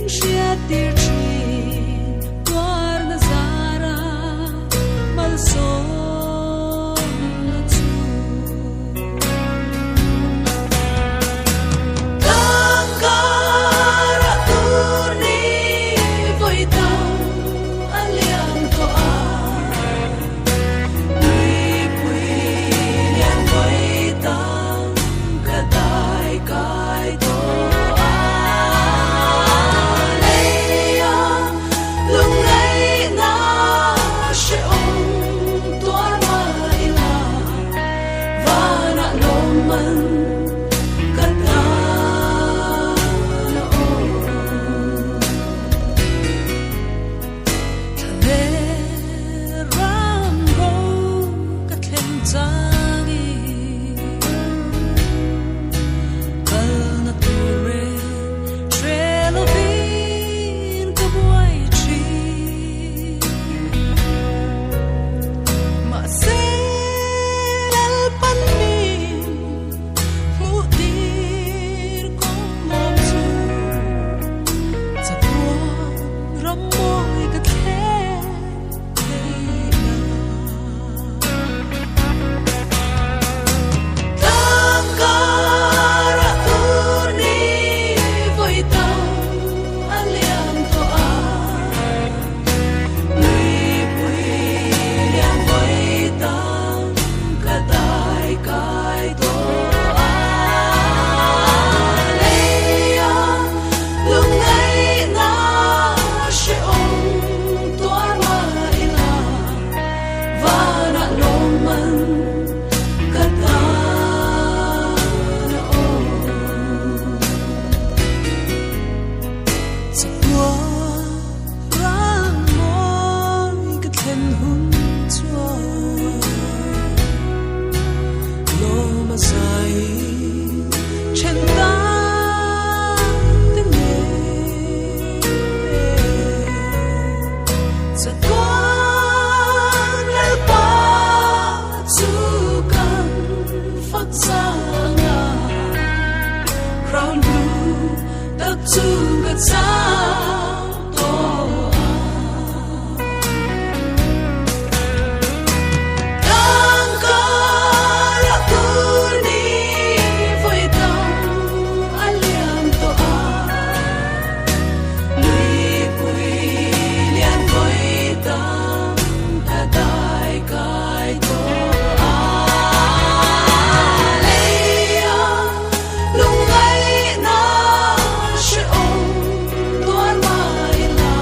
hriattir thin tuarna zara malsawmna chu. Tangkara tur ni vawi tam a liam tawh a, Tuipui lian vawi tam ka dai kai tawh a. Leia lungngaihna hrehawm tuar mah ila, Vanah lawmman ka tan a awm. Thla leh ram ro ka thleng changin kalna tur reng hre lovin ka buai thin. Mahse Lalpan min hmuh tir kawng awm chu chatuan ram mawi ka thleng thei la. Tangkara tur ni vawi tam a liam tawh a. Tuipui lian vawi tam ka dai kai tawh a. Leia lungngaihna hrehawm tuar mah ila, vanah lawmman ka tan a awm. Chatuan Ram mawi ka thlen hun chuan lawm a zai then ta te nen. Chatuan Lalpa chu kan fak zang a, crown blue tak chu ka chang tawh a. Tangkara tur ni vawi tam a liam tawh a, Luipui lian vawi tam ka dai kai tawh a. Leia Lungngaihna hrehawm tuar mah ila,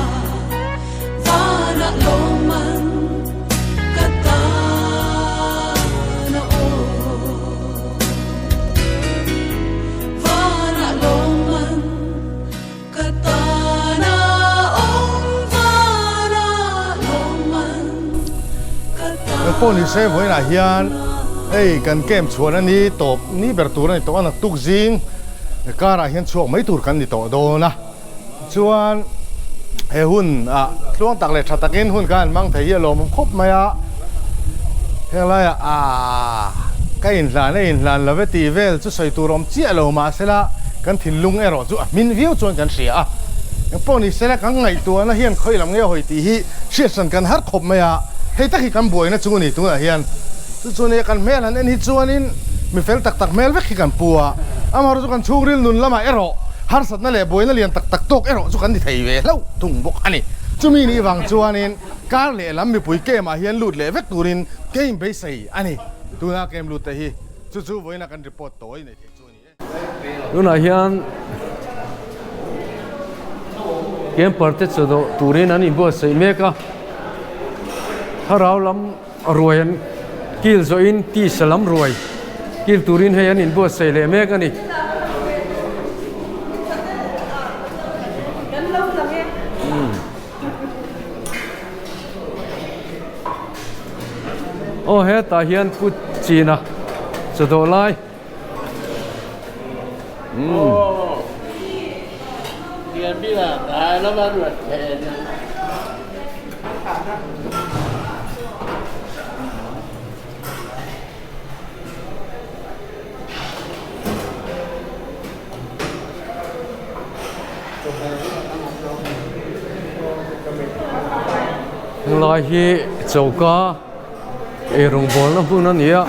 vanah lawmman ka tan a awm. Vanah lawmman ka tan a awm, vanah lawmman ka tan a awm. Pawh ni se vawiinah hian hei kan camp chhuan a ni tawp ni ber tur a ni tawh a naktuk zing karah hian chhuak mai tur kan ni tawh dawn a chuan he hun ah tluang tak leh tha takin hun kha an hmang thei hi a lawmawm khawp mai a heng laiah aah ka inhlan a inhlan lo ve tih vel chu sawi tur awm chiah lo mahsela kan thinlung erawh chu a hmin viau chuan kan hria a engpawh ni sela kan ngaihtuahna hian khawi lam nge hawi tih hi hriatsan kan har khawp mai a hei tak hi kan buaina chu a ni tunah hian. Chu chu nia kan hmel han en hi chuanin mi fel tak tak hmel vek hi kan pu a, amaherawh chu kan chhungril nun lamah erawh harsatna leh buaina lian tak tak tawk erawh chu kan ni thei ve hlauh thung bawk a ni. Chumi nih vang chuanin kar lehlam mipui camp ah hian lut leh vek turin game beisei a ni. Tuna camp lut te hi chu chu vawiina kan report tawi nei thei chu a ni e. Tunah hian camper te chaw dawh turin an inbuatsaih mek a, thlarau lam ruai an kil zawhin tisa lam ruai kil turin hei an inbuatsaih leh mek a ni. Aw hetah hian kut china chaw dawh lai. Helai hi choka eirawng bawlna hmun a ni a.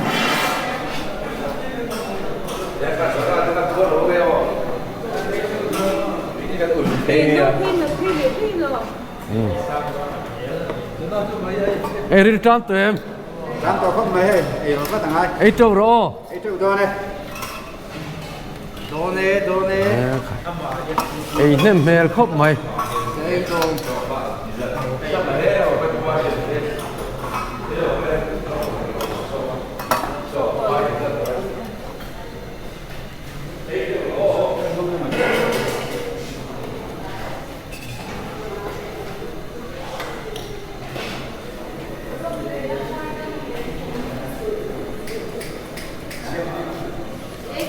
Ei ril tan tawh em? Tan tawh khawp mai hei, ei rawh vat angai. Ei teuh rawh aw. Ei teuh dawn e. Dawn e, dawn e. Ei hnem hmel khawp mai. Ei dawn.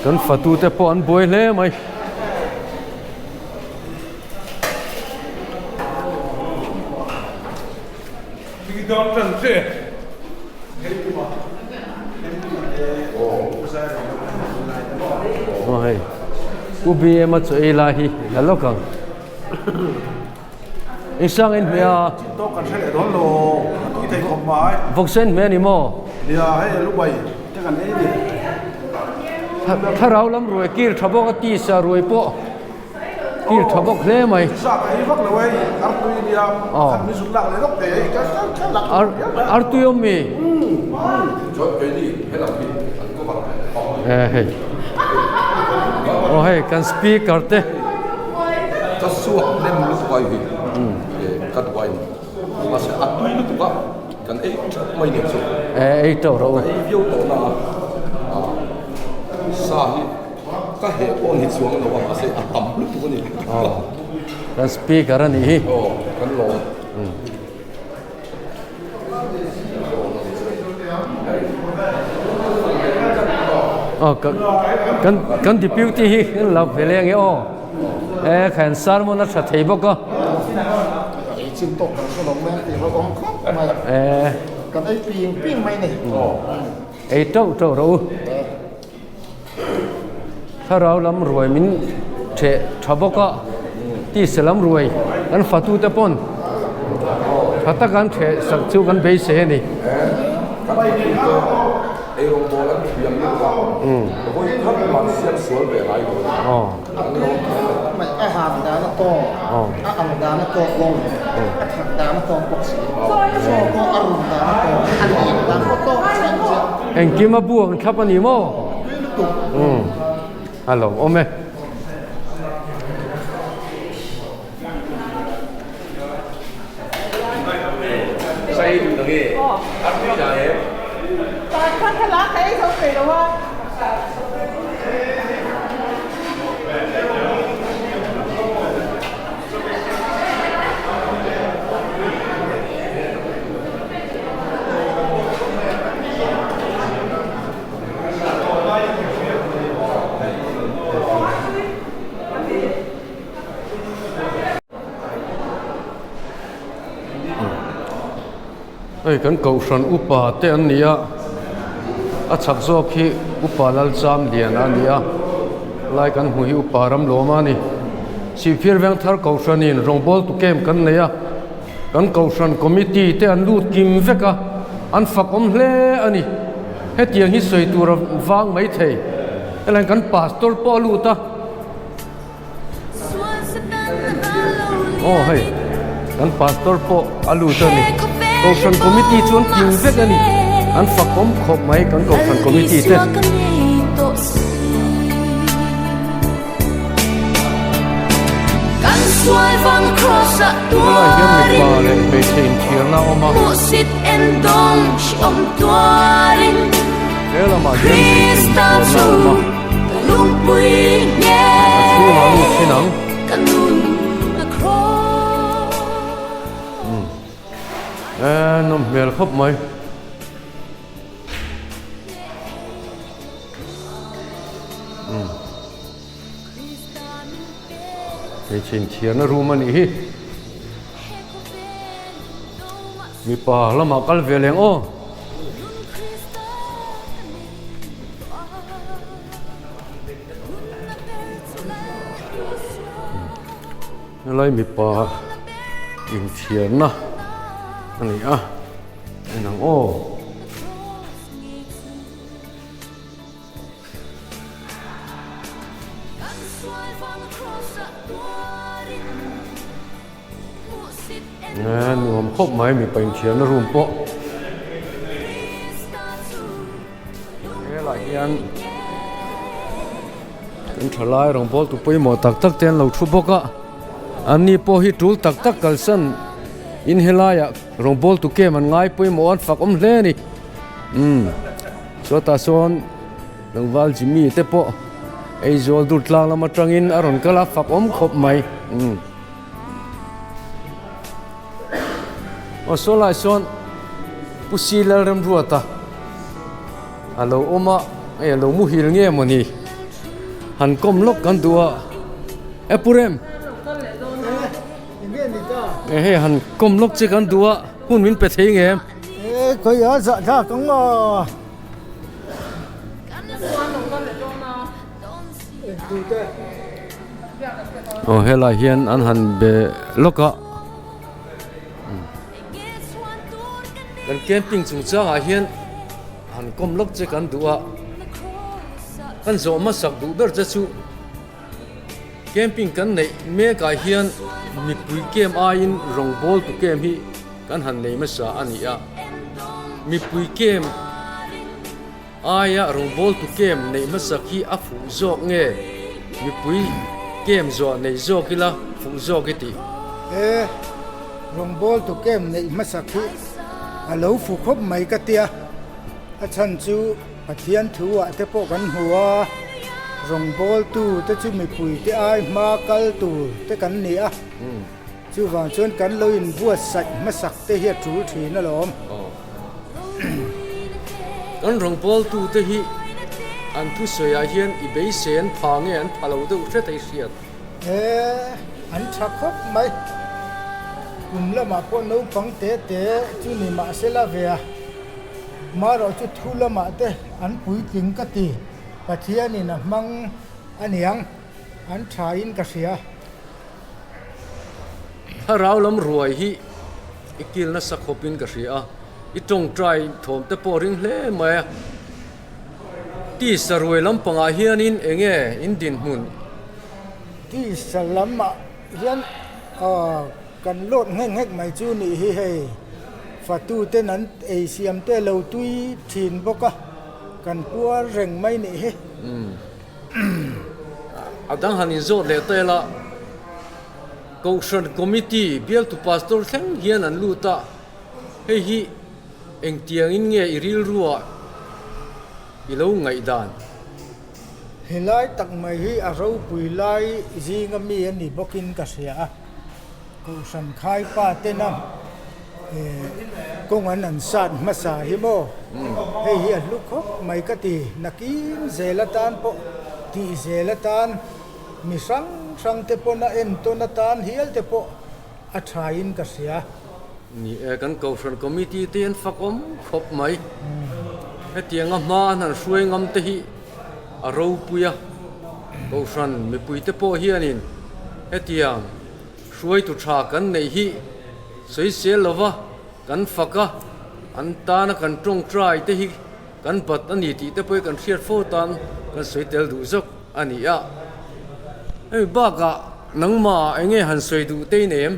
Kan fatu te pawh an buai hle mai. Aw hei U BM a chaw ei lai hi la lawk ang. I sang in hmeh a. Chin tawk kan hre leh dawn lo a tui thei khawp mai. Vawksen hmeh a ni maw? Nia hei a lu bai te kan ei ni. Thlarau lam ruai kir tha bawk a tisa ruai pawh kir tha bawk hle mai. Tisa ka ei vak lo hei artui a nia khat mi zuk lak leh lawk thei hei ka ka lak Artui awm mi? Chuan keini helam hi an cover leh phawt. E hei. Aw hei kan speaker te. Ka suak nem lutuk ai hi ka duh ain mahse a tui lutuk a kan ei teuh mai nen chu. E ei teuh rawh u. Ka ei viau tawh na a sa hi ka heh pawh ni chuang lo a mahse a tam lutuk a ni. Aw kan speaker a nih hi. Aw kan lawm. Aw ka kan kan deputy hi kan lo ve leng e aw e khan sermon a tha thei bawk a e ei teuh teuh rawh u thlarau lam ruai min theh tha bawk a tisa lam ruai kan fatu te pawn tha taka an theh sak chu kan beisei a ni. Engkim a buang thlap a ni maw? Umm a lo awm e. Hei kan kohhran upa te an ni a a chhak zawk hi upa Lalchamliana a ni a lai kan hmuh hi upa Ramlawma a ni Sihphir Vengthar kohhranin rawngbawltu camp kan nei a. Kan Kohhran Committee te an lut kim vek a, an fak awm hle a ni. Hetiang hi sawi tur a vang mai thei. Helaiin kan Pastor pawh a lut a. Aw hei, kan Pastor pawh a lut a ni. Kohhran Committee chu an kim vek a ni. An fak awm khawp mai kan Kohhran Committee te. Tunlai hian mipa leh hmeichhe inthiarna a awm a. He lamah hian hmeichhe inthiarna a awm a. A chhungah lut thin ang. E nawm hmel khawp mai. Hmeichhe inthiarna room a nih hi mipa lamah kal ve leng aw. Helai mipa inthiarna. a ni a en ang aw. Eee nuam khawp mai mipa inthiamna room pawh helaiah hian kan thalai rawngbawl tu pawimawh tak tak te an lo thu bawk a an ni pawh hi tul tak tak kalsan in helaiah rawngbawl tu kem an ngai pawimawh an fak awm hle a ni umm chutah sawn tlangval Jimmy te pawh Aizawl dur tlang lam atangin a rawn kal a fak awm khawp mai umm. Aw saw lai sawn Pu Si Lalremruata a lo awm a hei a lo muhil nge mawni han kawm lawk kan duh a e Pu Rem e hei han kawm lawk che kan duh a hun min pe thei nge em e khawi a zah thlak ang aw Aw helai hian an han be lawk a kan camping chungchangah hian han kawm lawk che kan duh a kan zawh hmasak duh ber che chu camping kan neih mek ah hian mipui camp aiin rawngbawl tu camp hi kan han nei hmasa a ni a mipui camp. Aia rawngbawltu camp neih hmasak hi a fuh zawk nge mipui camp zawh nei zawk ila fuh zawk i tih? E, rawngbawltu camp neih hmasak hi a lo fu khawp mai ka tia, a chhan chu Pathian thu ah te pawh kan hmu a, rawngbawltu te chu mipui te ai hma kal tur te kan ni a, chuvang chuan kan lo inbuatsaih hmasak te hi a tul thin alawm. Kan rawngbawltute hi an thusawiah hian i beisei an pha nge an pha lo deuh hret a i hriat? E, an tha khawp mai. Kum lamah pawh naupang te te chu ni mah se la ve a, marawh chu thu lamah te an puitling ka ti. Pathianin a hmang a niang, an thain ka hria. Thlarau lam ruai hi i kil nasa khawpin ka hria a, i tawngtai thawm te pawh ring hle mai a. Tisa ruai lampangah hianin eng nge in dinhmun? Tisa lamah hian kan lawt nghek nghek mai chu nih hi hei, fatuten an ei siam te lo tui thin bawk a, kan puar reng mai nih hi. A dang han inzawt leh ta ila, Kohhran Committee bialtu Pastor thleng hian an lut a, hei hi engtiangin nge i rilruah i lo ngaihdan? Helai tak mai hi a ropui lai zinga mi a ni bawkin ka hria a, Kohhran khaipa tena kawng an an sat hmasa hi maw hei hi a hlu khawp mai ka ti, nakin zel atan pawh tih zel atan mi hrang hrang te pawn a entawn atan hial te pawh a tha in ka hria. Ni e, kan Kohhran Committee te an fakawm khawp mai. Hetianga hma an han hruai ngam te hi a ropui a, Kohhran mipui te pawh hianin hetiang Hruaitu tha kan neih hi sawisel lova kan fak a, an tana kan tawngtai te hi kan bat a ni tih te pawh hi kan hriat fo tan kan sawi tel duh zawk a ni a. Hemi bakah nangmah eng nge han sawi duh te i nei em?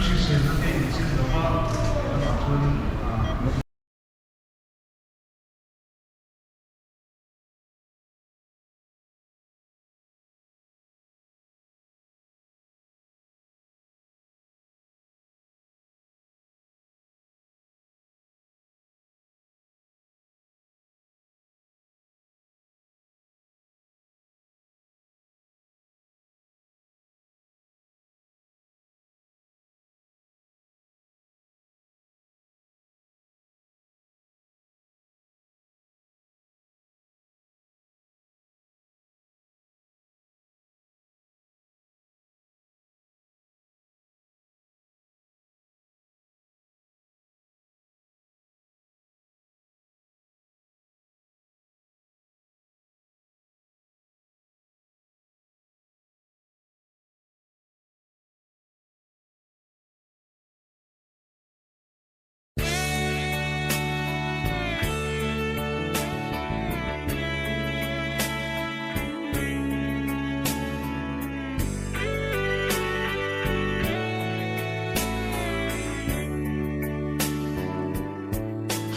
hriselna te inchen lo va, tunah chuan ah.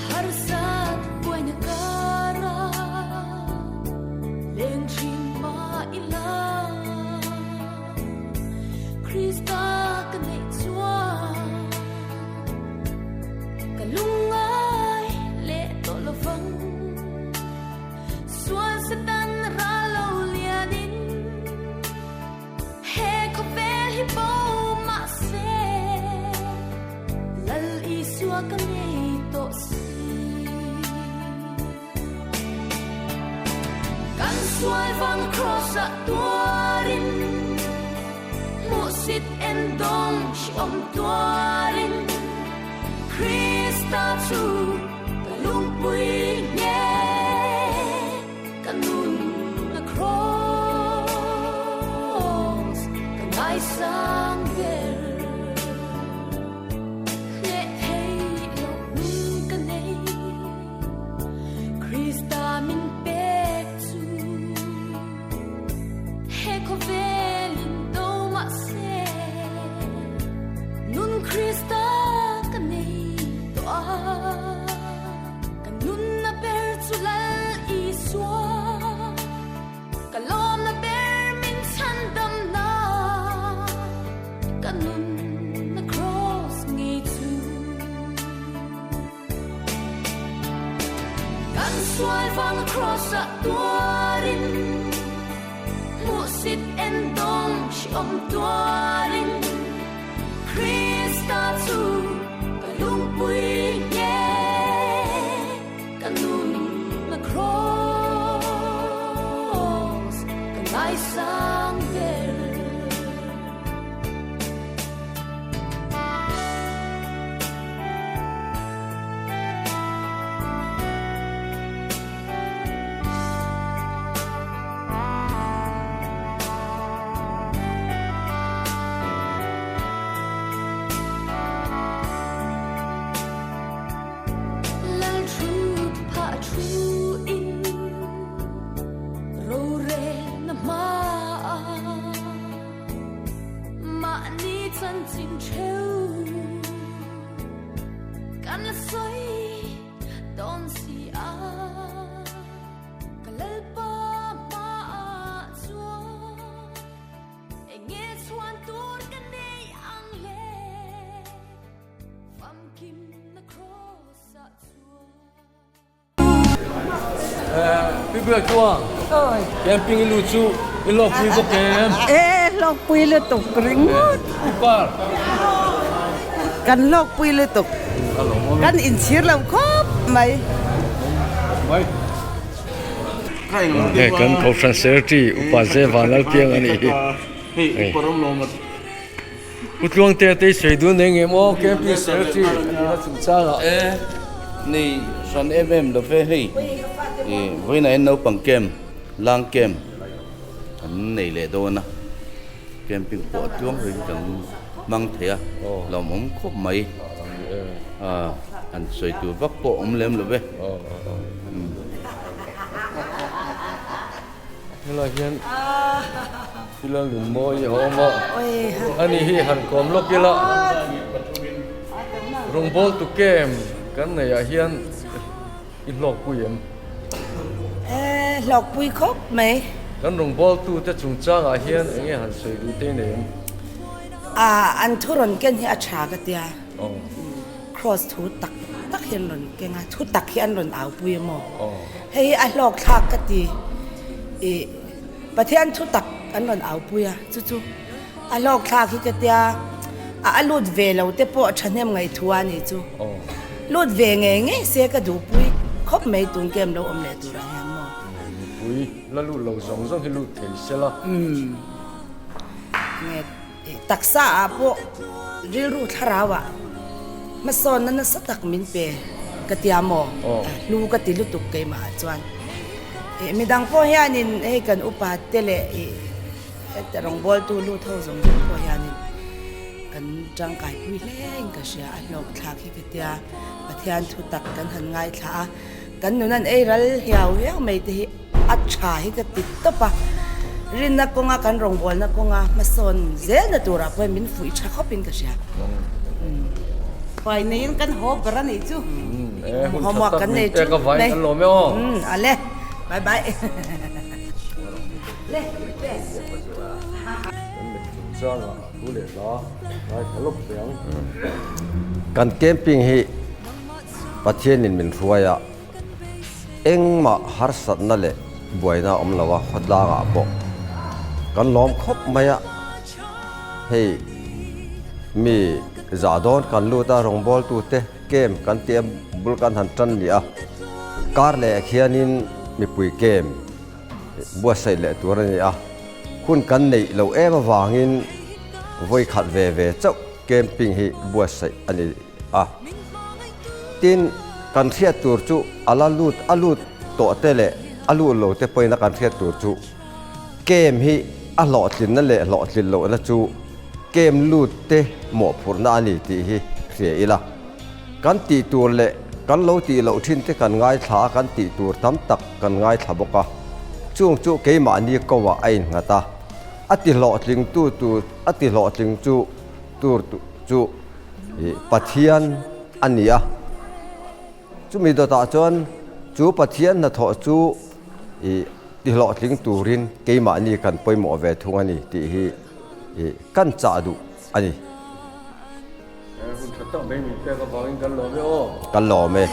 Harsat buaina kara leng thin mah ila Krista ka neih chuan ka lungngai leh tawh lovang Sual Satan ral lo lianin He khawvel hi bo mahse Lal Isua ka nei tawh si. Kan sual vang cross ah tuarin Hmuhsit en dawng hriawm tuarin Krista chu ka lungpui nge Ka nun a cross ka ngaisang ber Hneh theih loh nun ka nei Krista min pek chu He khawvel in do mahse Nun Krista ka nei tawh a. Ka nunna ber chu Lal Isua, ka lawmna ber min chhandamna, ka nunna kraws ngei chu. Kan sual vang kraws ah tuarin, hmuhsit en dawng hriawm tuarin, Krista chu ka lungpui nge ka nunna kraws ka ngaisang ber. Lal thu phah thu in rorelna hmaah mahni chanchin theu kan la sawi dawn si a. Ka Lalpa hmaah chuan eng nge chhuan tur ka nei ang le? Famkimna kraws-ah chuan. Pi Biak chuan camping i lut chu i hlawkpui bawk em? E, hlawkpui lutuk ringawt. Pi Par. Kan hlawkpui lutuk. Kan inchhir lo khawp mai. Mai. Hei kan Kohhran Secretary Upa Zeva Lalpiang a nih hi. Hei. Pu Tluangtea te i sawi dun eng em aw Camping Secretary a nihna chungchangah. E, nei hran em em lo ve hei. Vawiinah hian naupang camp, lang camp an nei leh dawn a. Camping pawh a tluang hlawin kan hmang thei a, lawmawm khawp mai. An sawi tur vak pawh awm lem lo ve. Helai hian thil a lun mawi a awm a, ani hi han kawm lawk ila. Rawngbawltu camp kan neihah hian i hlawkpui em? E, hlawkpui khawp mai. Kan rawngbawltute chungchangah hian eng nge han sawi duh te i nei em? A, an thu rawn ken hi a tha ka tia. Cross thu tak tak hi an rawn keng a, thu tak hi an rawn aupui a maw? Hei hi a hlawkthlak ka ti. I Pathian thu tak an rawn aupui a, chu chu a hlawkthlak hi ka tia. A a lut ve lo te pawh thahnem ngaihthu a ni chu. Lut ve ngei ngei se ka duhpui khawp mai tun kem lo awm leh turah hian maw? Mipui la lut lo zawng zawng hi lut thei se la. Umm. Nge Taksa ah pawh rilru thlarau ah hmasawnna nasa tak min pe ka tia maw? Hlu ka ti lutuk keimah ah chuan. Ih midang pawh hianin hei kan upa te leh ih heta rawngbawltu lut ho zawng zawng pawh hianin kan tangkai pui hle in ka hria a hlawk thlak hi ka tia Pathian thu tak kan han ngaithla a kan nun an ei ral hiau hiau mai te hi A tha hi ka ti tawp a, rinna kawnga kan rawngbawlna kawnga hmasawn zelna turah pawhin min fuih tha khawpin ka hria. Pai neiin kan haw ber a nih chu. Homework kan nei teuh mai. Ale, bye bye. Le, le. Kan camping hi Pathianin min hruai a. Engmah harsatna leh buaina a awm lo a, khawtlangah pawh kan lawm khawp mai a. Hei mi zah dawn kan lut a, rawngbawltute camp kan tih a bul kan han tan ni a, kar leh khianin mipui camp buatsaih leh tur a ni a. Hun kan neih loh em avangin vawi khat ve ve chauh camping hi buatsaih a ni. a. Tin, kan hriat tur chu a la lut a lut tawh te leh a lut lo te pawhin a kan hriat tur chu kem hi a hlawhtlinna leh hlawhtlin lohna chu kem lut te mawhphurhna a ni tih hi hria ila. Kan tih tur leh kan lo tih loh thin te kan ngaithla a, kan tih tur tam tak kan ngaithla bawk a. Chung chu keimahni ko ah a innghat a, a ti hlawhtling tu tur a ti hlawhtling chu tur chu Ih Pathian a ni a, chumi dawtah chuan chu Pathian hnathawh chu ih tihlawhtling turin keimahni kan pawimawh ve thung a ni tih hi ih kan chah duh a ni. Hun tha tak mai min pek avangin kan lawm e aw. Kan lawm e.